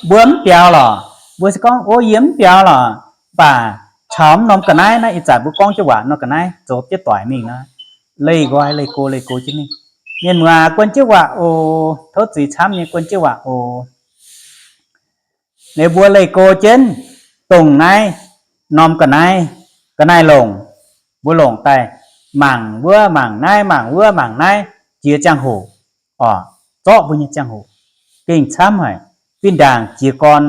Mbuo mv biaux lorqc, mbuo se gorngv, o, yie mv biaux lorqc, mv baac caux mv norm ga'naaiv naaiv, ih zanc mbuo gorngv jienv waac norm ga'naaiv zoux jienv doic mingh nor, leih nqoi, leih go, leih go jienv mingh. Mienh muoz, guon jienv waac oc. Tov zuiz camv nyei, guon jienv waac oc. Liuz mbuo leih go jienv dongh naaiv norm ga'naaiv, ga'naaiv longc, mbuo longc daaih mangc wuov mangc naaiv, mangc wuov mangc naaiv, jiex ziangh hoc, oc, zorqv mbuo nyei ziangh hoc gengh camv haic. Fih ndaangc jiez gorn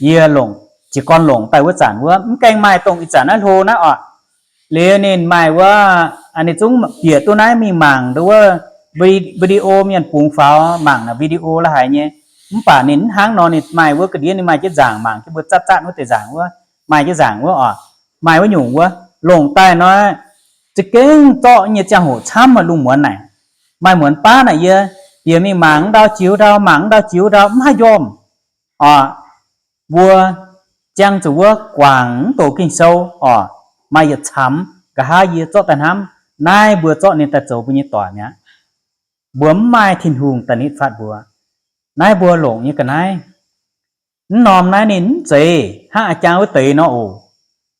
yie longc jiez gorn longc daaih wuov zanc wuov, mv gaengh maaih dongh ih zanc naaiv hlo naaiv oc. Liuz ninh maaih wuov, ninh zungv bieqc duqv naaiv mingh mangc nduov wuov video mienh bungx faaux, mangc naaic video la'haic nyei. Mv baac ninh mv hnangv nor, ninh maaih wuov ga'ndiev ninh maaih jienv nzaangc mangc jienv mbuo zatv zatv wuov deix nzaangc wuov, maaih jienv nzaangc wuov oc. Maaih wuov nyungc wuov longc daaih nor, za'gengh zorqv nyei ziangh hoc camv, maaih lungh muonz naaic, maaih muonz baav naaic yie bieqc mingh mangc ndau jiex ndau, mangc ndau jiex ndau mv haih njormh oc. Mbuo jangx zuqc wuov guangc mv doqc Ging-Sou oc, maaih yietc camv, nqa'haav yie zorqv daaih hnamv, naaiv mbuo zorqv ninh daaih zoux mbuo nyei doic mi'aqv. Mbuo mv maaih Tin-Hungh daaih nitv fatv mbuo. Naaiv mbuo longc nyei ga'naaiv. Mv norm naaiv ninh mv zeiz hnangv a'jang wuov deix nor oc.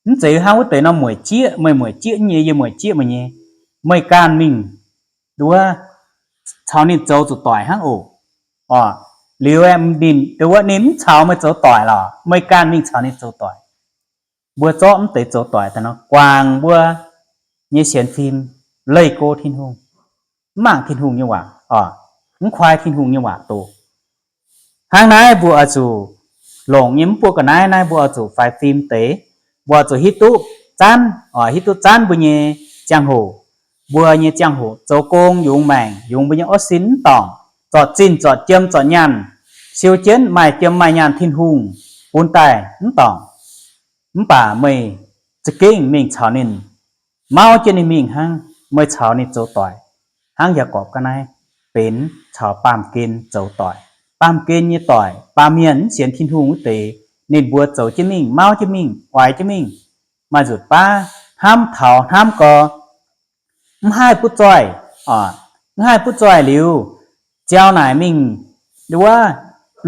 Mv zeiz hnangv wuov deix nor mueic jieqv, meih mueic jieqv nyei, yie mueic jieqv meih nyei. Meih ganh mingh nduov caux ninh zoux zuqc doic hnangv oc. Oc, liuz ninh, nduov ninh mv caux meih zoux doic lorqc, meih ganh mingh caux ninh zoux doic. Mbuo zorqv mv deix zoux doic daaih nor, guangc mbuo nyei sienx fim leih go Tin-Hungh, mv mangc Tin-Hungh nyei waac oc, mv kuaai Tin-Hungh nyei waac doqc. Hnangv naaiv mbuo oix zuqc longc nyei mv buoqv ga'naaiv naaiv, mbuo oix zuqc faix fim deix. Mbuo oix zuqc hiuv duqv zanv oc, hiuv duqv zanv mbuo nyei ziangh hoc. Mbuo nyei ziangh hoc zoux gong yungz maengc, yungz mbuo nyei orv sin mv dorngc, zorc zinh zorc jiem zorc nyaanh, siou jienv maaih jiem maaih nyaanh Tin-Hungh bun daaih mv dorngc. Mv baac meih za'gengh mingh caux ninh, mauv jienv ninh mingh hnangv, meih caux ninh zoux doic, hnangv Yaagorpc ga'naaiv benx caux baamh gen zoux doic. Baamh gen nyei doic, baamh mienh mv sienx Tin-Hungh wuov deix, ninh mbuo zoux jienv mingh, mauv jienv mingh, oix jienv mingh, maaih nzutc baav hnamv taux hnamv gau, mv haih butv zoih, mv haih butv zoih liuz, ziau naaic mingh nduov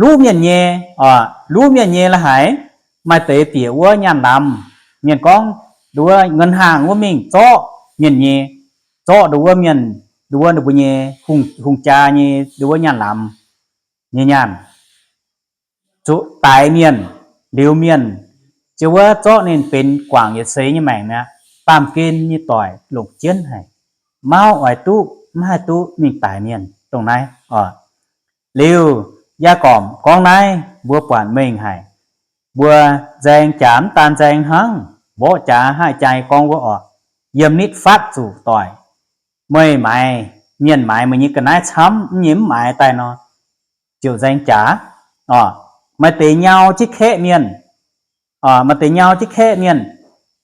luv mienh nyei, luv mienh nyei la'haic, maaih deix bieqc wuov nyaanh lamz, mienh gorngv nduov ngân hàng wuov mingh zorqv mienh nyei, zorqv nduov mienh, nduov ninh mbuo nyei hungh jaa nyei nduov nyaanh lamz nyei nyaanh, zuqc daix mienh, liuz mienh ziouc wuov zorqv ninh benx guangc yietc seix nyei maengc mi'aqv. Baamh gen nyei doic longc jienv haic, mauv oix duqv mv haih duqv mingh daix mienh dongh naaiv oc. Liuz Yaagorpc gorngv naaiv mbuo buatc mengh haic. Mbuo nzaeng jaax mv daan nzaeng hnangv, mborqv jaax haih jaa gorngv wuov oc, yiem nitv fatv zuqc doic. Meih maaiz, mienh maaiz meih nyei ga'naaiv camv, mv nyei mv maaiz daaih nor, ziouc nzaeng jaax oc. Maaih deix nyau jienv kaeqv mienh, maaih deix nyau jienv kaeqv mienh,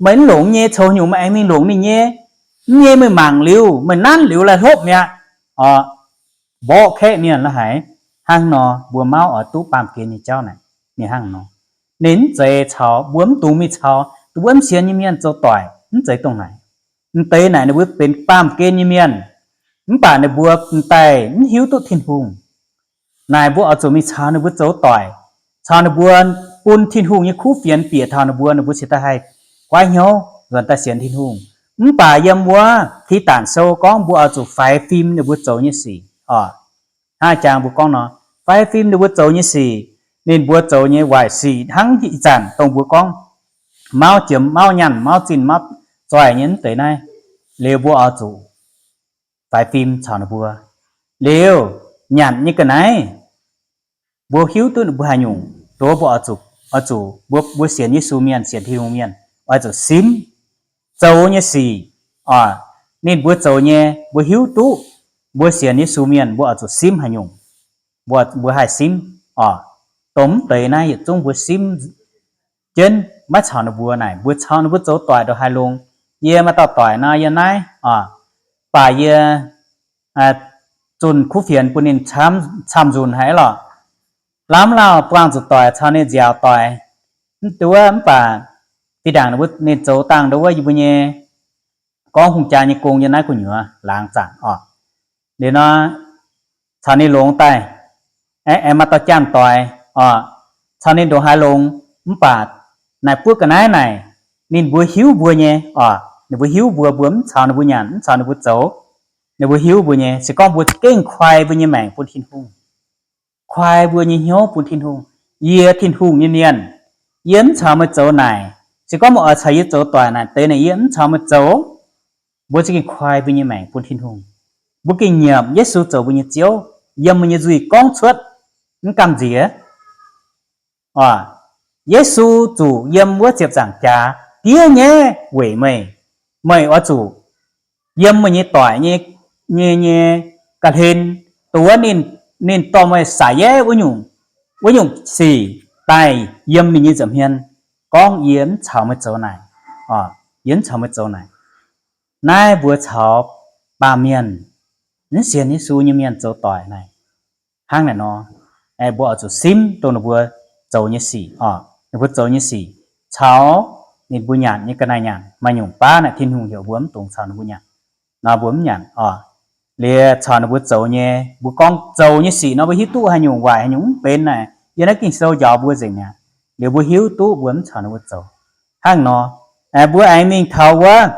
meih mv longc nyei, coux nyungc meih aengx mingh longc ninh nyei, mv nyei meih mangc liuz, meih nanv liuz laih hlopv mi'aqv oc. Mborqv kaeqv mienh la'haic. Hnangv nor mbuo mauv oix duqv baamh gen nyei jauv naaic, ninh hnangv nor. Ninh mv zeiz caux mbuo mv dungx mingh caux nduov wuov mv sienx nyei mienh zoux doic, mv zeiz dongh naaic. M'deix naaic ninh mbuo benx baamh gen nyei mienh, mv baac ninh mbuo m'daaih mv hiuv duqv Tin-Hungh. Naaic mbuo oix zuqc mingh caux ninh mbuo zoux doic, caux ninh mbuo bun Tin-Hungh nyei kuv fienx bieqc taux ninh mbuo, ninh mbuo cingx daaih haih goiv hnyouv nzuonx daaih sienx Tin-Hungh. Mv baac yiem wuov Tidatc Sou gorngv mbuo oix zuqc faix fim ninh mbuo zoux nyei sic oc. Hnangv jangx mbuo gorngv nor, faix fim ninh mbuo zoux nyei sic, ninh mbuo zoux nyei waaic sic hnangv ih zanc dongh mbuo gorngv mauv jiem, mauv nyaanh, mauv zinh, mauv zoih nyei m'deix naaiv. Liuz mbuo oix zuqc faix fim caux ninh mbuo. Liuz nyanc nyei ga'naaiv, mbuo hiuv duqv ninh mbuo haaix nyungc, nduov mbuo oix zuqc, oix zuqc mbuo, mbuo sienx Yesu mienh, sienx Tin-Hungh mienh, oix zuqc simv zoux nyei sic oc. Ninh mbuo zoux nyei mbuo hiuv duqv, mbuo sienx Yesu mienh mbuo oix zuqc simv haaix nyungc, mbuo, mbuo haih simv oc. Dongh m'deix naaiv yietc zungv mbuo simv jienv maiv caux ninh mbuo naaic, mbuo caux ninh mbuo zoux doic ndongc haaix longx. Yie maaih dauh doic nor yiem naaiv oc, baac yie zunh kuv fienx bun ninh camv nzunc haic lorqc. Lamh lauh buangh zuqc doic caux ninh nziaauc doic, mv duqv mv baac fih ndaangc ninh zoux dangh nduov wuov yie mbuo nyei gorngv hungh jaa nyei gong yiem naaiv gu'nyuoz laangz zaangc oc. Liuz nor caux ninh longx daaih, aengx maaih dauh janx-doic oc, caux ninh ndongc haaix longx, mv baac naaic buov ga'naaiv naaic, ninh mbuo hiuv mbuo nyei oc. Ninh mbuo hiuv mbuo, mbuo mv caux ninh mbuo nyanc, mv caux ninh mbuo zoux, ninh mbuo hiuv mbuo nyei. Se gorngv mbuo za'gengh koi mbuo nyei maengc bun Tin-Hungh, koi mbuo nyei hnyouv bun Tin-Hungh, yie Tin-Hungh nyei mienh, yie mv caux meih zoux naaic. Se gorngv meih oix caux yie zoux doic naaic deix naaic yie mv caux meih zoux. Mbuo za'gengh koi mbuo nyei maengc bun Tin-Hungh. Mbuo gengh nyiemc Yesu zoux mbuo nyei Ziouv, yiem mbuo nyei nzuih gorngv cuotv, mv gamh nziex oc. Yesu zuqc yiem wuov ziepc nzaangc jaax diev nyaiv weic meih. Meih oix zuqc yiem meih nyei doic nyei, nyei, nyei ga'hlen, dongh wuov ninh, ninh dorh meih saic yaiv wuov nyungc, wuov nyungc sic daaih yiem ninh nyei nza'hmien, gorngv, Yie mv caux meih zoux naaic. Yie mv caux meih zoux naaic. Naaiv mbuo caux baamh mienh, mv sienx Yesu nyei mienh zoux doic naaic, hnangv naaic nor, mbuo oix zuqc simv dongh ninh mbuo zoux nyei sic oc. Ninh mbuo zoux nyei sic caux ninh mbuo nyanc nyei ga'naaiv nyanc, maaih nyungc baav naaic Tin-Hungh heuc mbuo mv dungx caux ninh mbuo nyanc nor, mbuo mv nyanc oc. Liuz caux ninh mbuo zoux nyei, mbuo gorngv zoux nyei sic nor, mbuo hiuv duqv haaix nyungc waaic haaix nyungc mv benx naaic, yiem naaiv Ging-Sou njaaux mbuo nzengc mi'aqv. Liuz mbuo hiuv duqv mbuo mv caux ninh mbuo zoux. Hnangv nor, mbuo aengx mingh taux wuov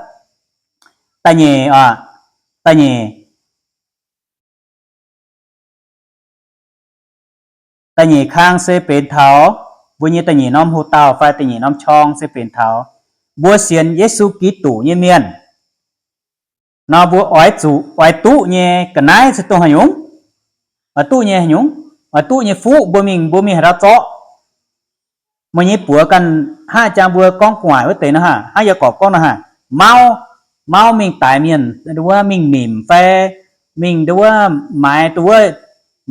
da'nyeic oc, da'nyeic da'nyeic kang se benx taux mbuo nyei da'nyeic norm houx-dauh fai da'nyeic norm qorng se benx taux mbuo sienx Yesu Giduc nyei mienh nor, mbuo oix zuqc, oix duqv nyei ga'naaiv se dongh haaix nyungc? Oix duqv nyei haaix nyungc? Oix duqv nyei fuqv mbuo mingh, mbuo mingh haaix ndau zorqv? Meih nyei buoz ganh haav jang mbuo gorngv gu'nguaaic wuov deix nor haah, hnangv Yaagorpc gorngv nor haah, mauv, mauv mingh daix mienh, nduov mingh nimc fai mingh nduov maaiz, nduov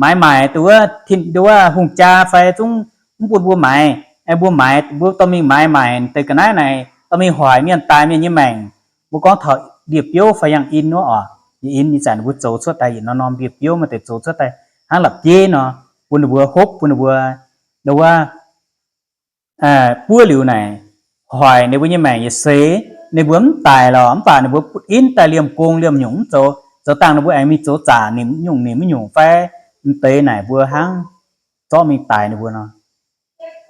maaiz maaic, nduov tin, nduov hungh jaa fai zungv mv bun mbuo maaiz. Mbuo maaiz, mbuo dorh mingh maaiz maaic deix ga'naaiv naaic, dorh mingh hoic mienh daaih mienh nyei maengc. Mbuo gorngv taux ndie-biouv fai yangh in wuov oc, in, in zanc ninh mbuo zoux cuotv daaih yietc norm norm ndie-biouv maaih deix zoux cuotv daaih hnangv la'bieiv nor, bun ninh mbuo hopv, bun ninh mbuo nduov buov liuz naaic, hoic ninh mbuo nyei maengc yietc seix, ninh mbuo mv daic lorqc, mv baac ninh mbuo in daaih liemh gong liemh nyungc mv zoux, zoux dangh ninh mbuo aengx mingh zoux zaqc nimc nyungc nimc nyungc fai m'deix naaic mbuo hnangv zorqv mingh daic ninh mbuo nor,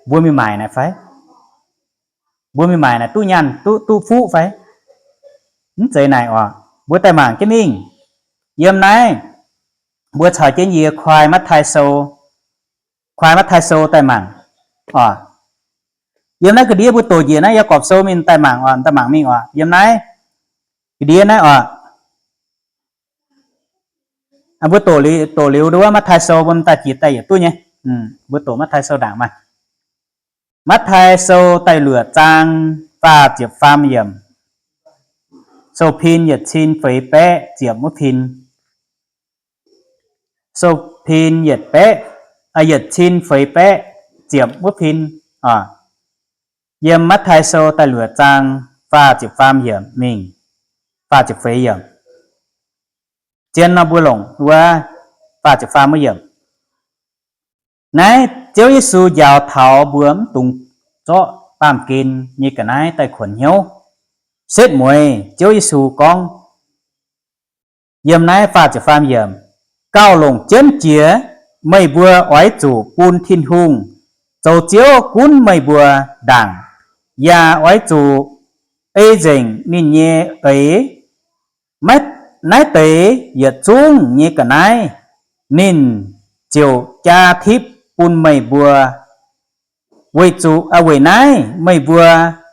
mbuo mingh maaic naaic fai? Mbuo mingh maaic naaic duqv nyaanh duqv, duqv fuqv fai? Mv zeiz naaic oc. Mbuo daaih mangc jienv mingh. Yiem naaiv mbuo caux jienv yie kuaai Matv^taai Sou, kuaai Matv^taai Sou daaih mangc oc. Yiem naaiv ga'ndiev mbuo doqc njiec naaiv Yaagorpc Sou mingh daaih mangc oc, daaih mangc mingh oc. Yiem naaiv ga'ndiev naaiv oc. Mbuo doqc liuz, doqc liuz nduov Matv^taai Sou mbuo daaih jiex daaih yietc duqv nyei. Mbuo doqc Matv^taai Sou ndaangc maah. Matv^taai Sou da'luoqc zaang faah ziepc faam yiemc. Sou-pin yietc cin feix baeqv ziepc wuov pin. Sou-pin yietc baeqv, yietc cin feix baeqv ziepc wuov pin. Yiem Matv^taai Sou da'luoqc zaang faah ziepc faam yiemc mingh faah ziepc feix yiemc. Zien nor mbuo longc wuov faah ziepc faam wuov yiemc. Naaiv Ziouv Yesu njaaux taux mbuo mv dungx zorqv baamh gen nyei ga'naaiv daaih kuonx hnyouv. Setv mueiz Ziouv Yesu gorngv, yiem naaiv faah ziepc faam yiemc, gauh longc jienv jiex, meih mbuo oix zuqc bun Tin-Hungh zoux Ziouv gunv meih mbuo ndaangc, yaac oix zuqc ei nzengc ninh nyei eix. Maiv, naaiv deix yietc zungv nyei ga'naaiv ninh ziouc jaa tipv bun meih mbuo. Weic zuqc, weic naaiv meih mbuo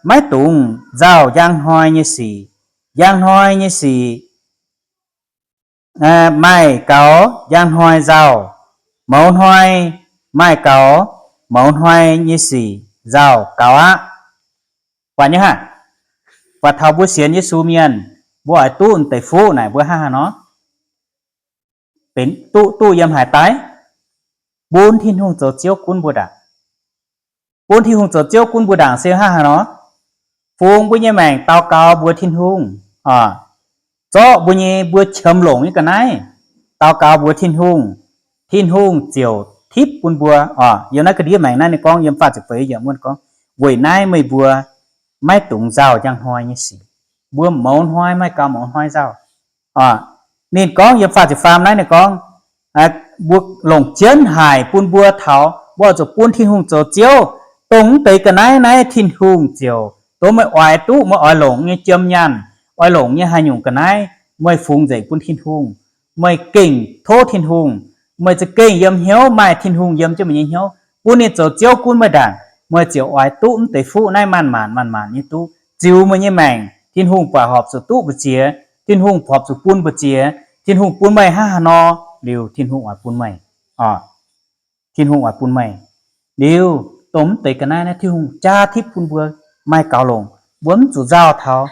maiv dungx nzauh njang hnoi nyei sic. Njang hnoi nyei sic maaih gaux njang hnoi nzauh, mouz hnoi maaih gaux mouz hnoi nyei sic nzauh gaux aqv. Buatc nyei haah? Buatc taux mbuo sienx Yesu mienh, mbuo oix duqv deix fuqv naaic mbuo hnangv haaix nor? Benx duqv, duqv yiem haaix daaih? Bun Tin-Hungh zoux Ziouv gunv mbuo ndaangc. Bun Tin-Hungh zoux Ziouv gunv mbuo ndaangc se hnangv haaix nor? Fungx mbuo nyei maengc daux gaux mbuox Tin-Hungh, zorqv mbuo nyei, mbuo qiemx longc nyei ga'naaiv daux gaux mbuox Tin-Hungh, Tin-Hungh ziouc tipv bun mbuo oc. Yiem naaiv ga'ndiev maengx naaiv ninh gorngv, yiem faah ziepc feix yiemc wuov gorngv, weic naaiv meih mbuo maiv dungx nzauh njang hnoi nyei sic. Mbuo mouz hnoi maaih gaux mouz hnoi nzauh. Ninh gorngv yiem faah ziepc faam naaiv ninh gorngv, mbuo longc jienv haic bun mbuo taux mbuo oix zuqc bun Tin-Hungh zoux Ziouv, dongh mv deix ga'naaiv naaiv Tin-Hungh ziouc, dongh meih oix duqv, meih oix longc nyei jiem nyaanh, oix longc nyei haaix nyungc ga'naaiv, meih fungx nzengc bun Tin-Hungh. Meih gengh tov Tin-Hungh, meih za'gengh yiem hnyouv maaih Tin-Hungh yiem jienv meih nyei hnyouv, bun ninh zoux Ziouv gunv meih ndaangc, meih ziouc oix duqv mv deix fuqv naaiv manc-manc manc-manc nyei duqv. Ziux meih nyei maengc, Tin-Hungh buatc horpc zuqc duqv mbu'ziex, Tin-Hungh horpc zuqc bun mbu'ziex, Tin-Hungh bun meih hnangv haaix nor, liuz Tin-Hungh oix bun meih. Tin-Hungh oix bun meih. Liuz, dongh mv deix ga'naaiv naaiv Tin-Hungh jaa tipv bun mbuo maaih gaux longc. Mbuo mv zuqc nzauh taux,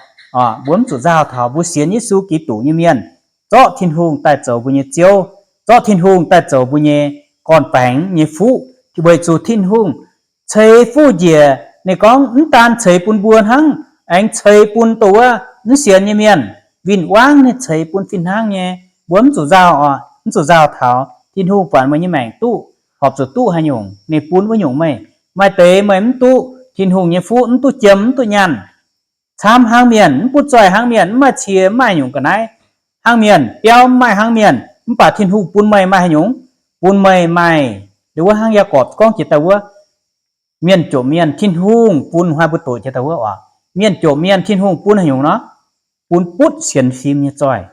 mbuo mv zuqc nzauh taux mbuo sienx Yesu Giduc nyei mienh, zorqv Tin-Hungh daaih zoux mbuo nyei Ziouv, zorqv Tin-Hungh daaih zoux mbuo nyei gorn-baengx nyei fuqv, weic zuqc Tin-Hungh ceix fuqv njiec. Ninh gorngv mv daan ceix bun mbuo hnangv, aengx ceix bun dongh wuov mv sienx nyei mienh. Win-wangv ninh ceix bun fih hnangv nyei. Mbuo mv zuqc nzauh oc, mv zuqc nzauh taux Tin-Hungh buatc meih nyei maengc duqv, horpc zuqc duqv haaix nyungc, ninh bun wuov nyungc meih. Maaih deix meih mv duqv Tin-Hungh nyei fuqv, mv duqv jiem, mv duqv nyaanh, camv hnangv mienh, mv butv zoih hnangv mienh, mv maaih cie, mv maaih nyungc ga'naaiv hnangv mienh, biauv mv maaih hnangv mienh, mv baac Tin-Hungh bun meih maaih haaix nyungc? Bun meih maaih, wuov hnangv Yaagorpc gorngv jiex daaih wuov, mienh jomc mienh Tin-Hungh bun, hnoi mbuo doqc jiex daaih wuov oc, mienh jomc mienh Tin-Hungh bun haaix nyungc nor? Bun butv sienx fim nyei zoih.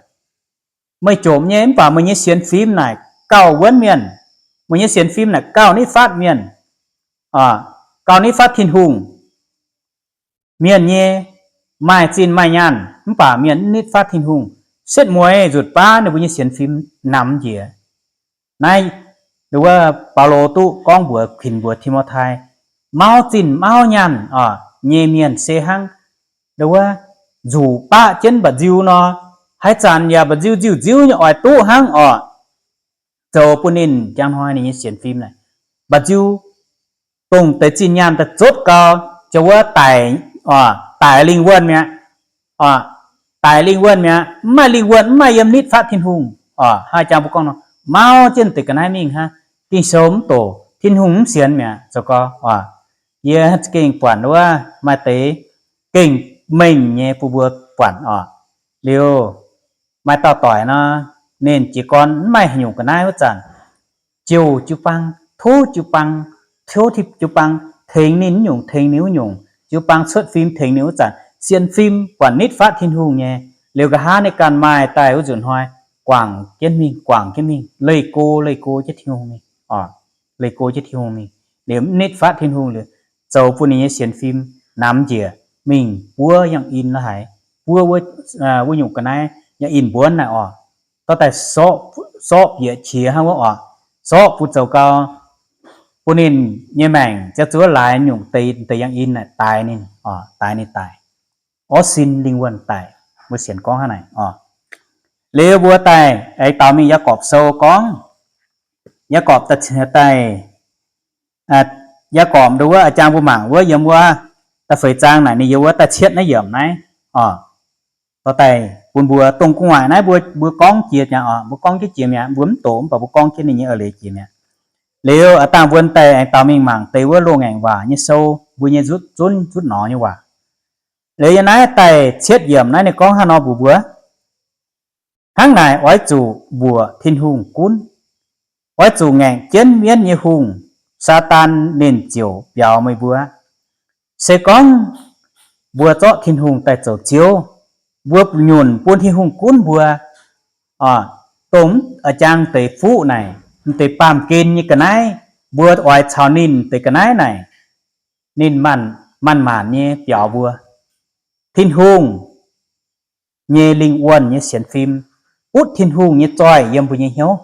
Meih jomc nyei mv baac meih nyei sienx fim naaic gauh wuonv mienh. Meih nyei sienx fim naaic gauh nitv fatv mienh, gauh nitv fatv Tin-Hungh. Mienh nyei maaih zinh maaih nyaanh mv baac mienh mv nitv fatv Tin-Hungh, setv mueiz nzutc baav ninh mbuo nyei sienx fim namx njiec. Naaiv wuov Baulo duqv gorngv mbuox, kuinx mbuox Ti^mo^tai, mauv zinh mauv nyaanh oc nyei mienh se hnangv wuov nzuqc baqv jienv mba'nziu nor, haaix zanc yaac mba'nziu nziuv-nziuv nyei oix duqv hnangv oc. Zoux bun ninh njang hnoi ninh nyei sienx fim naaic, mba'nziu dongh deix zinh nyaanh daaih zotv gau, jiex wuov daic, daic lingh wuonh mi'aqv. Daic lingh wuonh mi'aqv, mv maaih lingh wuonh, mv maaih yiem nitv fatv Tin-Hungh oc. Hnangv jang mbuo gorngv nor, mauv jienv deix ga'naaiv mingh hnangv. Ging-Sou mv doqc, Tin-Hungh mv sienx mi'aqv. Zoux gau oc, yie gengh buatc wuov maaih deix gengh mengh nyei bun mbuo buatc oc. Liuz maaih dauh doic nor, ninh jiez gorn mv maaih haaix nyungc ga'naaiv wuov zanc, jouh jiu-baang, tov jiu-baang, tov jiu-baang tengx ninh wuov nyungc, tengx ninh wuov nyungc, jiu-baang cuotv fim tengx ninh wuov zanc, sienx fim buatc nitv fatv Tin-Hungh nyei. Liuz nqa'haav ninh ganh maaih daaih wuov nzunc hnoi, guangc jienv mingh, guangc jienv mingh, leih go, leih go jienv Tin-Hungh mingh, leih go jienv Tin-Hungh mingh. Liuz mv nitv fatv Tin-Hungh liuz, zoux bun ninh nyei sienx fim namx njiec, mingh buov yangh in la'haic, buov wuov, wuov nyungc ga'naaiv yangh in mbuonv naaic oc. Dorh daaih sorqv bieqc qiex hnangv wuov oc. Sorqv bun zoux gau, bun ninh nyei maengc ziouc zuov laaix nyungc deix, deix yangh in naaic daix ninh, daix ninh daic. Orv sin lingh wuonh daic, mbuo sienx gorngv hnangv naaic oc. Liuz mbuo daaih aengx daux mingh Yaagorpc Sou gorngv, Yaagorpc daaih, Yaagorpc nduov wuov, a'jang mbuo mangc wuov, yiem wuov da'feix zaang naaic ninh yiem wuov da'cietv naaiv yiemc naaiv oc. Dorh daaih bun mbuo dongh gu'nguaaic naaiv mbuo, mbuo gorngv jiex mi'aqv oc, mbuo gorngv jienv jiex mi'aqv, mbuo mv doqc mv baac mbuo gorngv jienv ninh nyei eix leiz jiex mi'aqv. Liuz a'dangh mbuo daaih aengx daux mingh mangc deix wuov loz-ngaengc waac nyei sou, mbuo nyei zutv zunv zutv norm nyei waac. Liuz yiem naaiv da'cietv yiemc naaiv ninh gorngv hnangv nor mbuox mbuo, hnangv naaic oix zuqc mbuoqc Tin-Hungh gunv. Oix zuqc ngaengc jienv mienv nyei hungh, Saadaan ninh ziouc biaux meih mbuo. Se gorngv mbuo zorqv Tin-Hungh daaih zoux Ziouv, mbuo nyunc bun Tin-Hungh gunv mbuo, dongh a'jang deix fuqv naaic, m'deix baamh gen nyei ga'naaiv, mbuo oix caux ninh deix ga'naaiv naaic, ninh maanc maanc nyei biaux mbuo. Tin-Hungh nyei lingh wuonh nyei sienx fim, butv Tin-Hungh nyei zoih yiem mbuo nyei hnyouv.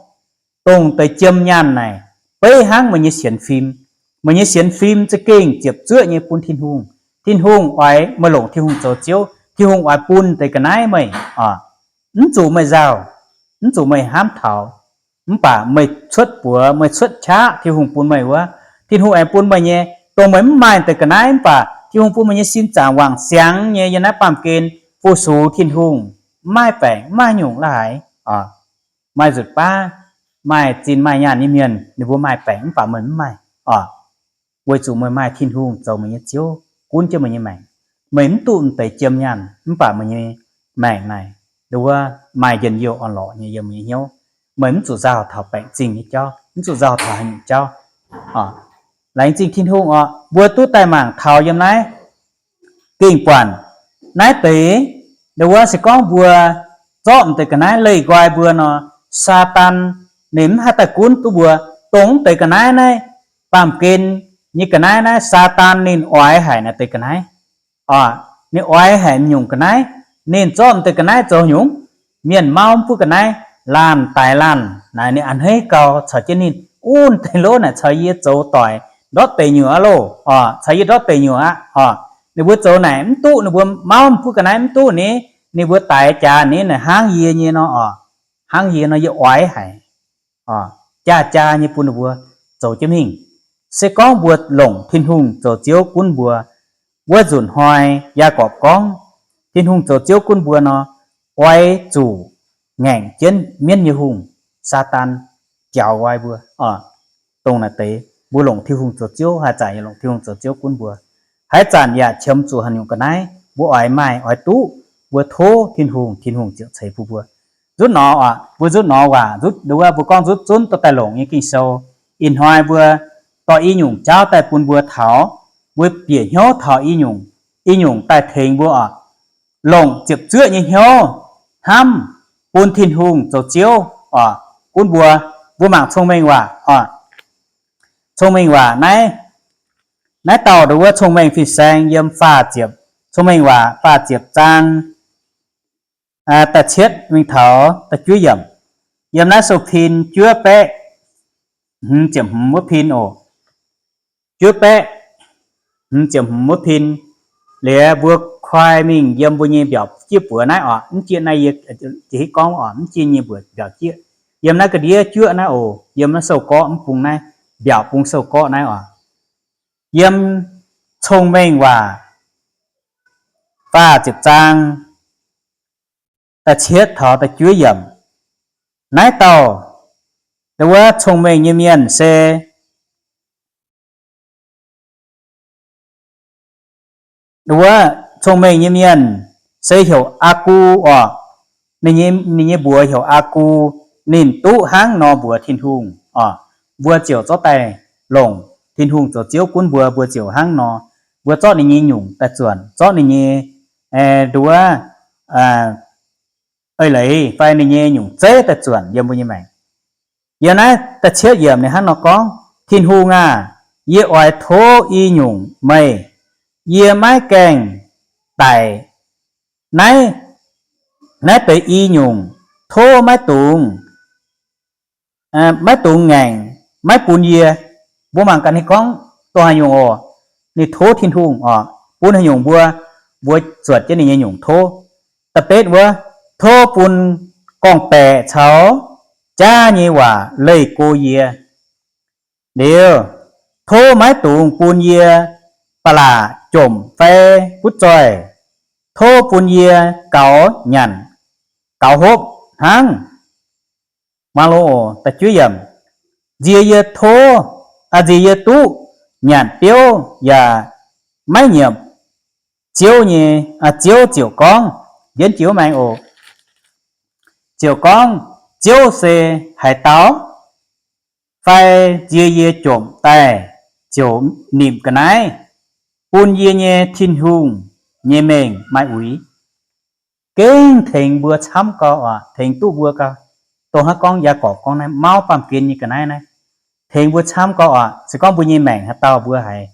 Dongh deix jiem nyaanh naaic, beiv hnangv meih nyei sienx fim. Meih nyei sienx fim za'gengh ziepc zuoqv nyei bun Tin-Hungh. Tin-Hungh oix meih longc Tin-Hungh zoux Ziouv, Tin-Hungh oix bun deix ga'naaiv meih. Mv zuqc meih nzauh, mv zuqc meih hnamv taux, mv baac meih cuotv buoz, meih cuotv qaqv Tin-Hungh bun meih wuov, Tin-Hungh aengx bun meih nyei. Dongh meih mv maaih deix ga'naaiv mv baac Tin-Hungh bun meih nyei sin zaangc wangc siangx nyei yiem naaiv baamh gen fu-sux Tin-Hungh, mv maaih baengc mv maaih nyungc la'haic. Maaih nzutc baav maaih zinh maaih nyaanh nyei mienh ninh mbuo maaih baengc mv baac meih mv maaih oc. Weic zuqc meih maaih Tin-Hungh zoux meih nyei Ziouv, gunv jienv meih nyei maengc. Meih mv duqv m'deix jiem nyaanh mv baac meih nyei maengc naaic, nduov wuov, maaih njien-youh orn-lorqc nyei yiem meih nyei hnyouv. Meih mv zuqc nzauh taux baengc zingh nyei jauv, mv zuqc nzauh taux haaix nyungc jauv. Laengz zingh Tin-Hungh oc, mbuo duqv daaih mangc taux yiem naaiv gengh buatc naaiv deix, nduov wuov, se gorngv mbuo zorqv m'deix ga'naaiv leih nqoi mbuo nor, Saadaan ninh mv haih daaih gunv duqv mbuo. Dongh m'deix ga'naaiv naaiv, baamh gen nyei ga'naaiv naaiv, Saadaan ninh oix haic naaiv deix ga'naaiv. Ninh oix haic m'nyungc ga'naaiv. Ninh zorqv m'deix ga'naaiv zoux nyungc, mienh mauv mv butv ga'naaiv, laanh daix laanh naaic, ninh a'hneiv gau caux jienv ninh, un deix lov naaic caux yie zoux doic, ndortv deic nyuoqc aqv loh, oc, caux yie ndortv deic nyuoqc aqv, oc. Ninh mbuo zoux naaic mv duqv, ninh mbuo mauv mv buov ga'naaiv mv duqv ni, ninh mbuo daix jaax ni, naaic hnangv yie nyei nor, oc, hnangv yie nor yie oix haic, oc, jaa jaa nyei bun ninh mbuo zoux jienv mingh. Se gorngv mbuo longc Tin-Hungh zoux Ziouv gunv mbuo, wuov nzunc hnoi Yaagorpc gorngv Tin-Hungh zoux Ziouv gunv mbuo nor, oix zuqc ngaengc jienv mienv nyei hungh, Saadaan, jaux wai mbuo, oc. Dongh naaic deix mbuo longc Tin-Hungh zoux Ziouv, haaix zanc yaac longc Tin-Hungh zoux Ziouv gunv mbuo. Haaix zanc yaac qiemx zuqc haaix nyungc ga'naaiv, mbuo oix maaih, oix duqv, mbuo tov Tin-Hungh, Tin-Hungh ziouc ceix bun mbuo. Nzutv nor, oc, mbuo nzutv nor waac, nzutv, wuov mbuo gorngv nzutv zunv dorh daaih longc nyei Ging-Sou. Ih hnoi mbuo dorh i nyungc jaauv daaih bun mbuo taux, mbuo bieqc hnyouv taux i nyungc, i nyungc daaih tengx mbuo, oc, longc ziepc zuoqv nyei hnyouv hnamv bun Tin-Hungh zoux Ziouv, oc, gunv mbuo. Mbuo mangc cong-mengh waac, oc. Cong-mengh waac naaiv, naaiv dauh ndo wuov Cong-Mengh Fin-Saeng yiem faah ziepc, Cong-Mengh waac faah ziepc zaang da'cietv mingh taux da'juov yiemc. Yiem naaiv sou pin juov baeqv hmz ziepc hmz wuov pin oc. Juov baeqv hmz ziepc hmz wuov pin. Liuz mbuo koi mingh yiem mbuo nyei mbiaauc jieqv buoz naaiv oc. Mv jieqv naaiv yie jiex hitv gorngv oc, mv jieqv nyei mbuox mbiaauc jieqv. Yiem naaiv ga'ndiev juov naaiv oc, yiem naaiv sou gorqv mv bung naaiv, mbiaauc bung sou gorqv naaiv oc. Yiem Cong-Mengh waac faah ziepc zaang da'cietv taux da'juov yiemc. Naaiv dauh, ndo wuov cong-mengh nyei mienh se, ndo wuov cong-mengh nyei mienh se heuc Aa Gu oc. Ninh nyei, ninh nyei mbuox heuc Aa Gu. Ninh duqv hnangv nor mbuox Tin-Hungh oc, mbuo ziouc zorqv daaih longc Tin-Hungh zoux Ziouv gunv mbuo, mbuo ziouc hnangv nor, mbuo zorqv ninh nyei nyungc daaih zuonc, zorqv ninh nyei, ndo wuov, eix leiz fai ninh nyei nyungc zeiv daaih zuonc yiem mbuo nyei maengc. Yiem naaiv da'cietv yiemc ninh hnangv nor gorngv, Tin-Hungh aah! Yie oix tov i nyungc meih. Yie maiv gaengh daic naaiv, naaiv deix i nyungc. Tov maiv dungx, maiv dungx ngaengc, maiv bun yie. Mbuo mangc gaax ninh gorngv dongh haaix nyungc oc. Ninh tov Tin-Hungh oc, bun haaix nyungc mbuo, mbuo zuotc jienv ninh nyei nyungc tov. Da'betv wuov, tov bun gorngv-baeqc caux jaav nyei waac leih go yie. Liuz, tov maiv dungx bun yie ba'laqc jomc fai butv zoih. Tov bun yie gaux nyanc, gaux hopv hnangv. Mangc loh oc, da'juov yiemc. Nziex yie tov, nziex yie duqv nyanc biouv yaac maiv nyiemc Ziouv nyei, Ziouv ziouc gorngv, yienv jiex maengx oc, ziouc gorngv, Ziouv se haaix dauh? Fai nziex yie jomc daaih ziouc nimc ga'naaiv, bun yie nyei Tin-Hungh nyei mengh maaih uix? Gengh tengx mbuo camv gau oc, tengx duqv mbuo gau. Dongh hnangv gorngv Yaagorpc gorngv naaiv, mauv baamh gen nyei ga'naaiv naaiv, tengx mbuo camv gau oc. Se gorngv mbuo nyei maengc haaix dauh mbuo haiz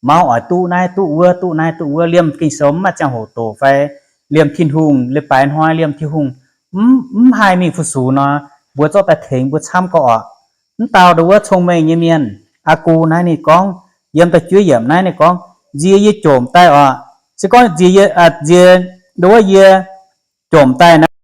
mauv oix duqv naaiv duqv wuov, duqv naaiv duqv wuov, liemh Ging-Sou mv maaih ziangh hoc doqc fai liemh Tin-Hungh, leiz-baaix hnoi liemh Tin-Hungh mv, mv haih mingh fu-sux nor, mbuo zorqv daaih tengx mbuo camv gau oc. Mv dauh ndo wuov cong-mengh nyei mienh, Aa Gu naaiv ninh gorngv, yiem da'juov yiemc naaiv ninh gorngv, nziex yie jomc daaih oc. Se gorngv nziex yie, nziex ndo wuov yie jomc daaih naaiv,